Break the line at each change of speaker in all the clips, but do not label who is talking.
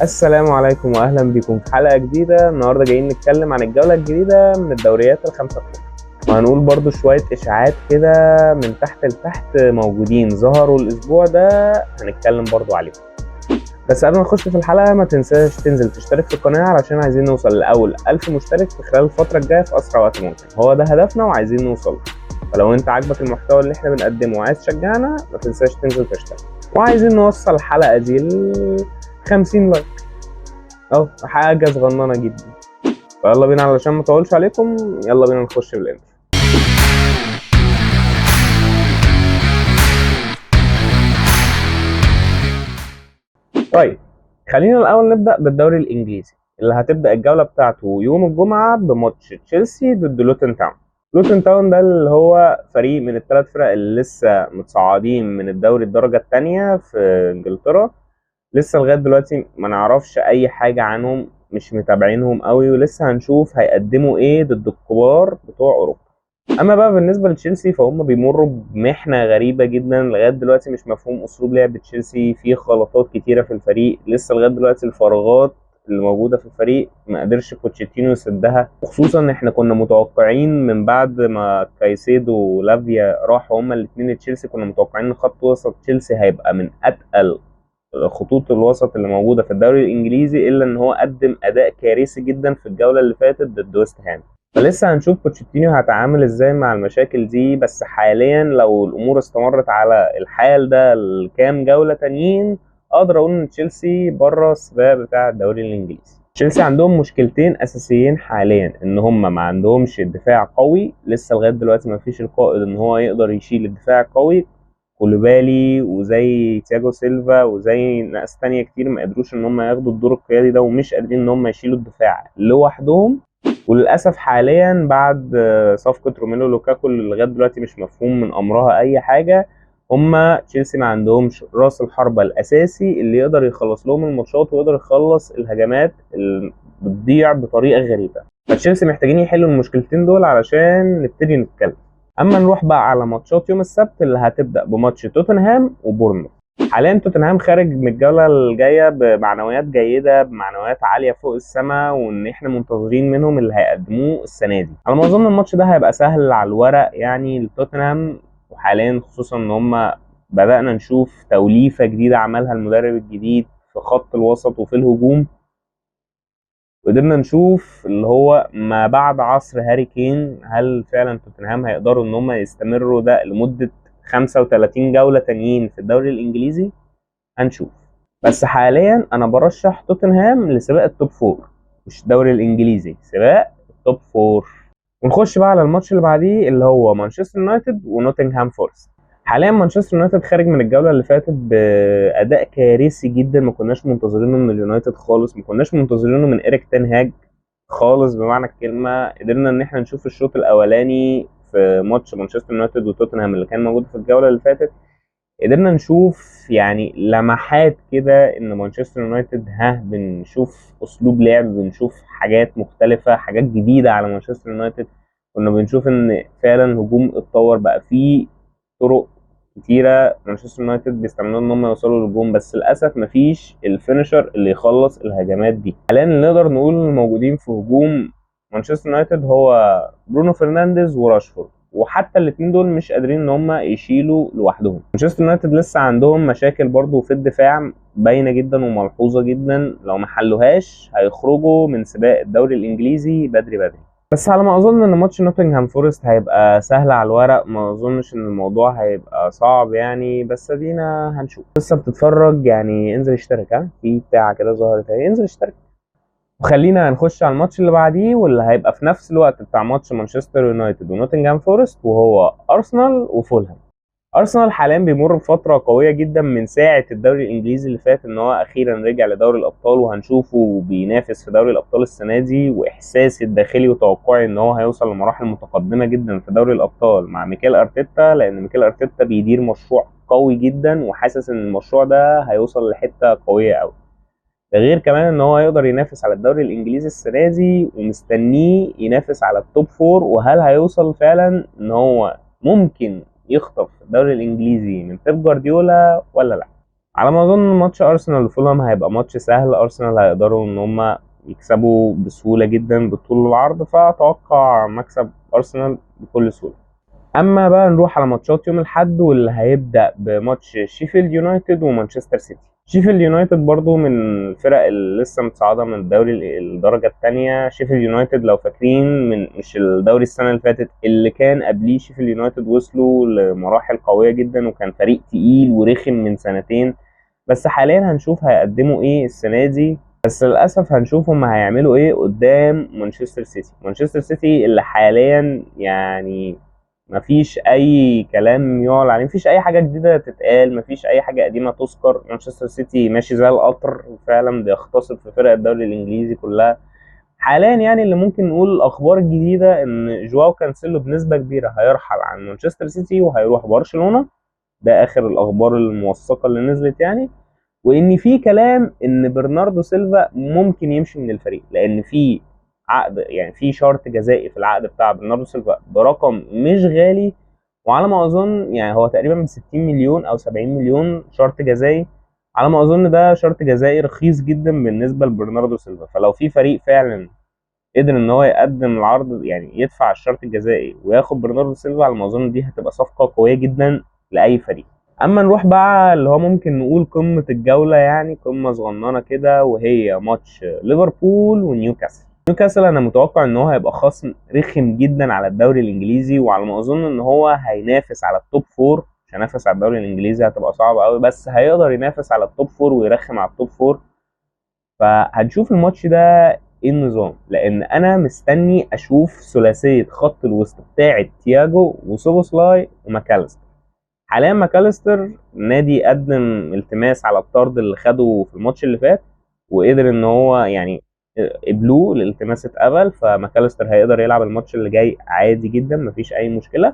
السلام عليكم واهلا بكم في حلقة جديدة. النهارده جايين نتكلم عن الجولة الجديدة من الدوريات الخمسة الكبرى، وهنقول برضو شوية اشاعات كده من تحت لتحت موجودين ظهروا الاسبوع ده، هنتكلم برضو عليهم. بس قبل ما نخش في الحلقة ما تنساش تنزل تشترك في القناة علشان عايزين نوصل لاول 1000 مشترك في خلال الفترة الجاية في اسرع وقت ممكن. هو ده هدفنا وعايزين نوصل. فلو انت عاجبك المحتوى اللي احنا بنقدمه وعايز تشجعنا ما تنساش تنزل تشترك. وعايزين نوصل الحلقة دي ل 50 like اهو، حاجة صغننه جدا. فيلا بينا علشان ما اطولش عليكم، يلا بينا نخش بال intro. طيب خلينا الاول نبدا بالدوري الانجليزي اللي هتبدا الجولة بتاعته يوم الجمعة بماتش تشيلسي ضد لوتن تاون. لوتن تاون ده اللي هو فريق من الثلاث فرق اللي لسه متصاعدين من الدوري الدرجة الثانية في انجلترا. لسه لغاية دلوقتي ما نعرفش اي حاجة عنهم، مش متابعينهم قوي، ولسه هنشوف هيقدموا ايه ضد الكبار بتوع اوروبا. اما بقى بالنسبة لتشيلسي فهم بيمروا بمحنه غريبة جدا لغاية دلوقتي، مش مفهوم اسلوب لعب تشيلسي، فيه غلطات كتيرة في الفريق لسه لغاية دلوقتي. الفراغات اللي موجودة في الفريق ما قدرش بوتشيتينو يسدها، وخصوصا ان احنا كنا متوقعين من بعد ما كايسيدو ولافيا راحوا هما الاثنين تشيلسي، كنا متوقعين ان خط وسط تشيلسي هيبقى من اتقل خطوط الوسط اللي موجودة في الدوري الانجليزي، الا ان هو قدم اداء كارثي جدا في الجولة اللي فاتت ضد ويست هام. فلسه هنشوف بوتشيتينو هيتعامل ازاي مع المشاكل دي. بس حاليا لو الامور استمرت على الحال ده لكام جولة تانيين اقدر اقول ان تشيلسي بره السباق بتاع الدوري الانجليزي. تشيلسي عندهم مشكلتين اساسيين حاليا، ان هم ما عندهمش دفاع قوي لسه لغاية دلوقتي، ما فيش القائد ان هو يقدر يشيل الدفاع القوي. كولوبالي وزي تياجو سيلفا وزي ناس تانية كتير ما قدروش ان هم ياخدوا الدور القيادي ده، ومش قادرين ان هم يشيلوا الدفاع لوحدهم. وللاسف حاليا بعد صفقة روميلو لوكاكو اللي لغاية دلوقتي مش مفهوم من امرها اي حاجة، هم تشيلسي ما عندهمش راس الحربة الاساسي اللي يقدر يخلص لهم الماتشات ويقدر يخلص الهجمات اللي بتضيع بطريقة غريبة. فتشيلسي محتاجين يحلوا المشكلتين دول علشان نبتدي نتكلم. اما نروح بقى على ماتشات يوم السبت اللي هتبدا بماتش توتنهام وبورنموث. حاليا توتنهام خارج من الجولة الجاية بمعنويات جيدة، بمعنويات عالية فوق السماء، وان احنا منتظرين منهم اللي هيقدموه السنة دي. على ما اظن الماتش ده هيبقى سهل على الورق يعني لتوتنهام، وحاليا خصوصا ان هم بدانا نشوف توليفة جديدة عملها المدرب الجديد في خط الوسط وفي الهجوم، وقدرنا نشوف اللي هو ما بعد عصر هاري كين. هل فعلا توتنهام هيقدروا ان هم يستمروا ده لمدة 35 جولة تانيين في الدوري الانجليزي؟ هنشوف. بس حاليا انا برشح توتنهام لسباق ال top four، مش الدوري الانجليزي، سباق ال top four. ونخش بقى على الماتش اللي بعديه اللي هو مانشستر يونايتد ونوتنغهام فورست. حاليا مانشستر يونايتد خارج من الجولة اللي فاتت باداء كارثي جدا، ما كناش منتظرينه من اليونايتد خالص، ما كناش منتظرينه من إيريك تين هاج خالص بمعنى الكلمة. قدرنا ان احنا نشوف الشوط الاولاني في ماتش مانشستر يونايتد وتوتنهام اللي كان موجود في الجولة اللي فاتت، قدرنا نشوف يعني لمحات كده ان مانشستر يونايتد بنشوف اسلوب لعب، بنشوف حاجات مختلفة، حاجات جديدة على مانشستر يونايتد. كنا بنشوف ان فعلا الهجوم اتطور، بقى فيه طرق كتيرة مانشستر يونايتد بيستعملوها ان هم يوصلوا للجون، بس للاسف مفيش ال finisher اللي يخلص الهجمات دي. حاليا اللي نقدر نقول الموجودين في هجوم مانشستر يونايتد هو برونو فرنانديز وراشفورد، وحتى الاثنين دول مش قادرين ان هم يشيلوا لوحدهم. مانشستر يونايتد لسه عندهم مشاكل برضو في الدفاع باينة جدا وملحوظه جدا، لو ما حلوهاش هيخرجوا من سباق الدوري الانجليزي بدري بدري. بس على ما اظن ان ماتش نوتنغهام فورست هيبقى سهل على الورق، ما اظنش ان الموضوع هيبقى صعب يعني، بس ادينا هنشوف. لسه بتتفرج يعني انزل اشترك، في بتاعه كده ظهرت اهي، انزل اشترك. وخلينا نخش على الماتش اللي بعديه واللي هيبقى في نفس الوقت بتاع ماتش مانشستر يونايتد ونوتنغهام فورست، وهو ارسنال وفولهام. ارسنال حاليا بيمر بفترة قوية جدا من ساعة الدوري الانجليزي اللي فات، ان هو اخيرا رجع لدوري الابطال، وهنشوفه بينافس في دوري الابطال السنة دي. واحساسي الداخلي وتوقعي ان هو هيوصل لمراحل متقدمة جدا في دوري الابطال مع ميكيل ارتيتا، لان ميكيل ارتيتا بيدير مشروع قوي جدا، وحاسس ان المشروع ده هيوصل لحته قوية قوي. ده غير كمان ان هو يقدر ينافس على الدوري الانجليزي السنة دي، ومستنيه ينافس على ال top four. وهل هيوصل فعلا ان هو ممكن يخطف الدوري الانجليزي من بيب جوارديولا ولا لا؟ على ما اظن ماتش ارسنال وفولهام هيبقى ماتش سهل، ارسنال هيقدروا ان هم يكسبوا بسهولة جدا بالطول والعرض، فاتوقع مكسب ارسنال بكل سهولة. اما بقى نروح على ماتشات يوم الاحد، واللي هيبدا بماتش شيفيلد يونايتد ومانشستر سيتي. شيفيلد يونايتد برضو من الفرق اللي لسه متصاعده من الدوري الدرجة الثانية. شيفيلد يونايتد لو فاكرين من مش الدوري السنة اللي فاتت اللي كان قبليه، شيفيلد يونايتد وصلوا لمراحل قوية جدا وكان فريق تقيل ورخم من سنتين، بس حاليا هنشوف هيقدموا ايه السنة دي. بس للاسف هنشوف هم هيعملوا ايه قدام مانشستر سيتي. مانشستر سيتي اللي حاليا يعني مفيش اي كلام يعلى عليه، مفيش اي حاجة جديدة تتقال، مفيش اي حاجة قديمة تذكر. مانشستر سيتي ماشي زي القطر فعلا، بيغتصب في فرق الدوري الانجليزي كلها حاليا. يعني اللي ممكن نقول الاخبار الجديدة ان جواو كانسيلو بنسبة كبيرة هيرحل عن مانشستر سيتي وهيروح برشلونة، ده اخر الاخبار الموثقه اللي نزلت يعني. وان في كلام ان برناردو سيلفا ممكن يمشي من الفريق، لان في عقد يعني في شرط جزائي في العقد بتاع برناردو سيلفا برقم مش غالي، وعلى ما اظن يعني هو تقريبا ب 60 مليون او 70 مليون شرط جزائي. على ما اظن ده شرط جزائي رخيص جدا بالنسبة لبرناردو سيلفا، فلو في فريق فعلا قدر ان هو يقدم العرض يعني يدفع الشرط الجزائي وياخد برناردو سيلفا، على ما اظن دي هتبقى صفقة قوية جدا لاي فريق. اما نروح بقى اللي هو ممكن نقول قمة الجولة، يعني قمة صغننه كده، وهي ماتش ليفربول ونيوكاسل. نيوكاسل انا متوقع ان هو هيبقى خصم رخم جدا على الدوري الانجليزي، وعلى ما اظن ان هو هينافس على ال top four. مش هينافس على الدوري الانجليزي، هتبقى صعبة قوي، بس هيقدر ينافس على ال top four ويرخم على ال top four. فهنشوف الماتش ده ايه النظام، لان انا مستني اشوف ثلاثية خط الوسط بتاعه تياجو وسوبوسلاي وماكاليستر. حاليا ماكاليستر نادي قدم التماس على الطرد اللي خده في الماتش اللي فات، وقدر ان هو يعني قبلوه، الالتماس اتقبل، فماكاليستر هيقدر يلعب الماتش اللي جاي عادي جدا مفيش اي مشكلة.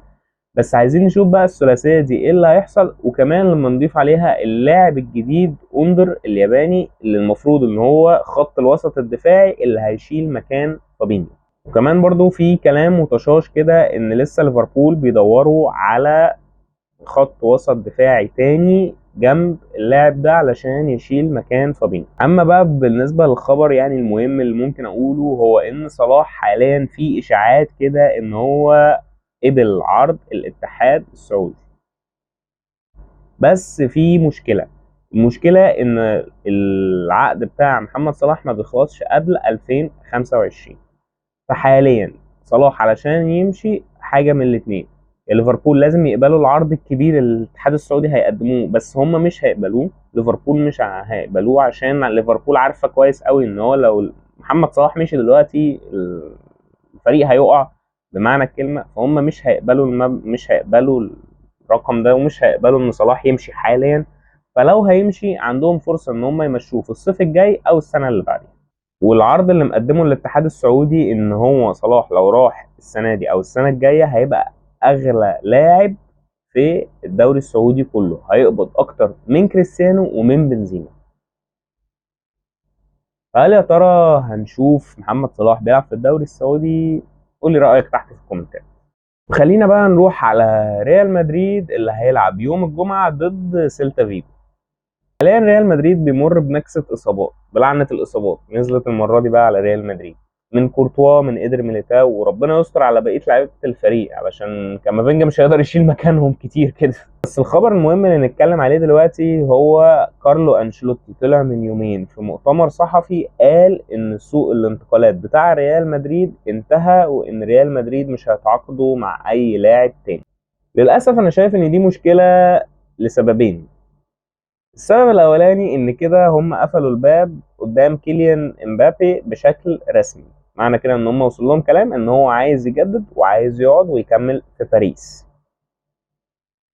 بس عايزين نشوف بقى الثلاثية دي ايه اللي هيحصل، وكمان لما نضيف عليها اللاعب الجديد اوندر الياباني اللي المفروض ان هو خط الوسط الدفاعي اللي هيشيل مكان فابينيو. وكمان برضو في كلام متشاش كده ان لسه ليفربول بيدوروا على خط وسط دفاعي تاني جنب اللاعب ده علشان يشيل مكان فابينيو. اما بقى بالنسبة للخبر يعني المهم اللي ممكن اقوله، هو ان صلاح حاليا في اشاعات كده ان هو قبل عرض الاتحاد السعودي، بس في مشكلة. المشكلة ان العقد بتاع محمد صلاح ما بيخلصش قبل 2025، فحاليا صلاح علشان يمشي حاجة من الاتنين، ليفربول لازم يقبلوا العرض الكبير اللي الاتحاد السعودي هيقدموه، بس هم مش هيقبلوه، ليفربول مش هيقبلوه، عشان ليفربول عارفه كويس قوي ان هو لو محمد صلاح مشي دلوقتي الفريق هيقع بمعنى الكلمة، فهم مش هيقبلوا مش هيقبلوا الرقم ده، ومش هيقبلوا ان صلاح يمشي حاليا. فلو هيمشي عندهم فرصة ان هم يمشوه في الصيف الجاي او السنة اللي بعديها. والعرض اللي مقدمه الاتحاد السعودي ان هو صلاح لو راح السنة دي او السنة الجاية هيبقى اغلى لاعب في الدوري السعودي كله، هيقبض اكتر من كريستيانو ومن بنزيما. فهل يا ترى هنشوف محمد صلاح بيلعب في الدوري السعودي؟ قولي رأيك تحت في الكومنتات. وخلينا بقى نروح على ريال مدريد اللي هيلعب يوم الجمعة ضد سيلتا فيجو. حاليا ريال مدريد بيمر بنكسة إصابات، بلعنة الإصابات نزلت المرة دي بقى على ريال مدريد، من كورتوا، من إدر ميليتاو، وربنا يستر على بقية لعيبة الفريق علشان كامافينجا مش هيقدر يشيل مكانهم كتير كده. بس الخبر المهم اللي نتكلم عليه دلوقتي هو كارلو أنشيلوتي طلع من يومين في مؤتمر صحفي قال إن سوق الانتقالات بتاع ريال مدريد انتهى، وإن ريال مدريد مش هيتعاقدوا مع أي لاعب تاني. للأسف أنا شايف إن دي مشكلة لسببين. السبب الأولاني إن كده هم قفلوا الباب قدام كيليان امبابي بشكل رسمي، معنى كده إن هم وصل لهم كلام إن هو عايز يجدد وعايز يقعد ويكمل في باريس.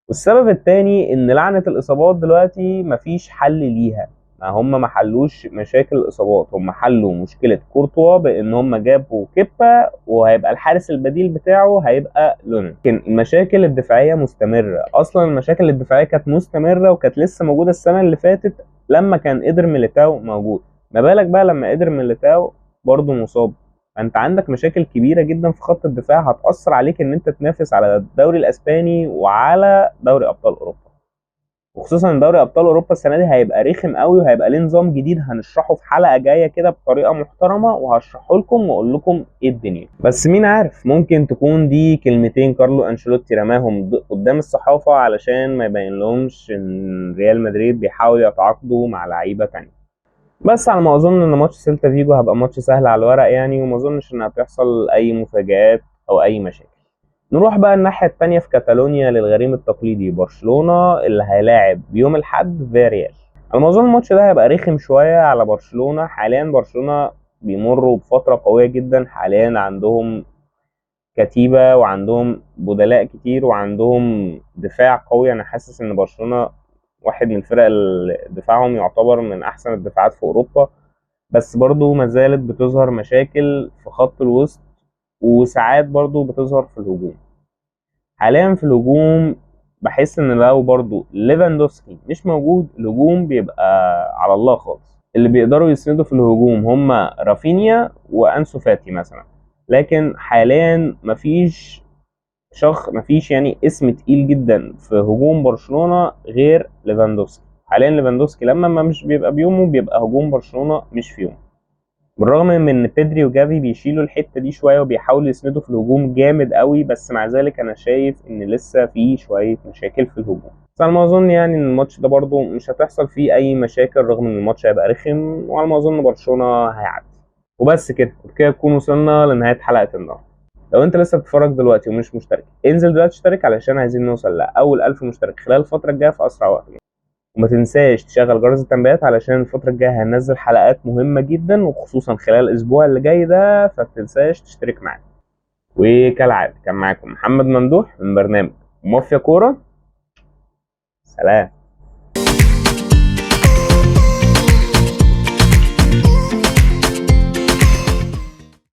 والسبب الثاني إن لعنة الإصابات دلوقتي مفيش حل ليها، ما هم ما حلوش مشاكل الإصابات، هم حلوا مشكلة كورتوا بإن هم جابوا كيبا وهيبقى الحارس البديل بتاعه هيبقى لونين. لكن المشاكل الدفاعية مستمرة، أصلا المشاكل الدفاعية كانت مستمرة وكانت لسه موجودة السنة اللي فاتت لما كان إدر ميليتاو موجود، ما بالك بقى لما إدر ميليتاو برضه مصاب. فأنت عندك مشاكل كبيرة جدا في خط الدفاع هتأثر عليك إن أنت تنافس على الدوري الأسباني وعلى دوري أبطال أوروبا. وخصوصا ان دوري ابطال اوروبا السنة دي هيبقى رخم قوي، وهيبقى ليه نظام جديد هنشرحه في حلقة جاية كده بطريقة محترمه، وهشرحه لكم واقول لكم ايه الدنيا. بس مين عارف، ممكن تكون دي كلمتين كارلو انشيلوتي رماهم قدام الصحافة علشان ما يبين لهمش ان ريال مدريد بيحاول يتعاقدوا مع لعيبة تانية. بس على ما اظن ان ماتش سيلتا فيجو هيبقى ماتش سهل على الورق يعني، وما اظنش ان هتحصل اي مفاجآت او اي مشاكل. نروح بقى الناحية التانية في كاتالونيا للغريم التقليدي برشلونة، اللي هيلاعب يوم الأحد فياريال. على ما أظن الماتش ده هيبقى رخم شوية على برشلونة. حاليا برشلونة بيمروا بفترة قوية جدا، حاليا عندهم كتيبة وعندهم بدلاء كتير وعندهم دفاع قوي. أنا حاسس إن برشلونة واحد من الفرق اللي دفاعهم يعتبر من أحسن الدفاعات في أوروبا، بس برضو ما زالت بتظهر مشاكل في خط الوسط، وساعات برضو بتظهر في الهجوم. حاليا في الهجوم بحس ان لو برضو ليفاندوفسكي مش موجود الهجوم بيبقى على الله خالص. اللي بيقدروا يسندوا في الهجوم هما رافينيا وانسو فاتي مثلا، لكن حاليا مفيش شخص، مفيش يعني اسم تقيل جدا في هجوم برشلونة غير ليفاندوفسكي. حاليا ليفاندوفسكي لما ما مش بيبقى بيومه بيبقى هجوم برشلونة مش في يومه، بالرغم من ان بيدري وجافي بيشيلوا الحتة دي شوية وبيحاولوا يسندوا في الهجوم جامد قوي، بس مع ذلك انا شايف ان لسه في شوية مشاكل في الهجوم. بس على ما اظن يعني ان الماتش ده برضو مش هتحصل فيه اي مشاكل، رغم ان الماتش هيبقى رخم، وعلى ما اظن برشلونة هيعدي. وبس كده، وبكده نكون وصلنا لنهاية حلقة النهارده. لو انت لسه بتتفرج دلوقتي ومش مشترك، انزل دلوقتي اشترك علشان عايزين نوصل لاول 1000 مشترك خلال الفترة الجاية في اسرع وقت. وما تنساش تشغل جرس التنبيهات علشان الفترة الجاية هننزل حلقات مهمة جدا، وخصوصا خلال الأسبوع اللي جاي ده، فتنساش تشترك معانا. وكالعادة كان معاكم محمد ممدوح من برنامج مافيا كورة. سلام.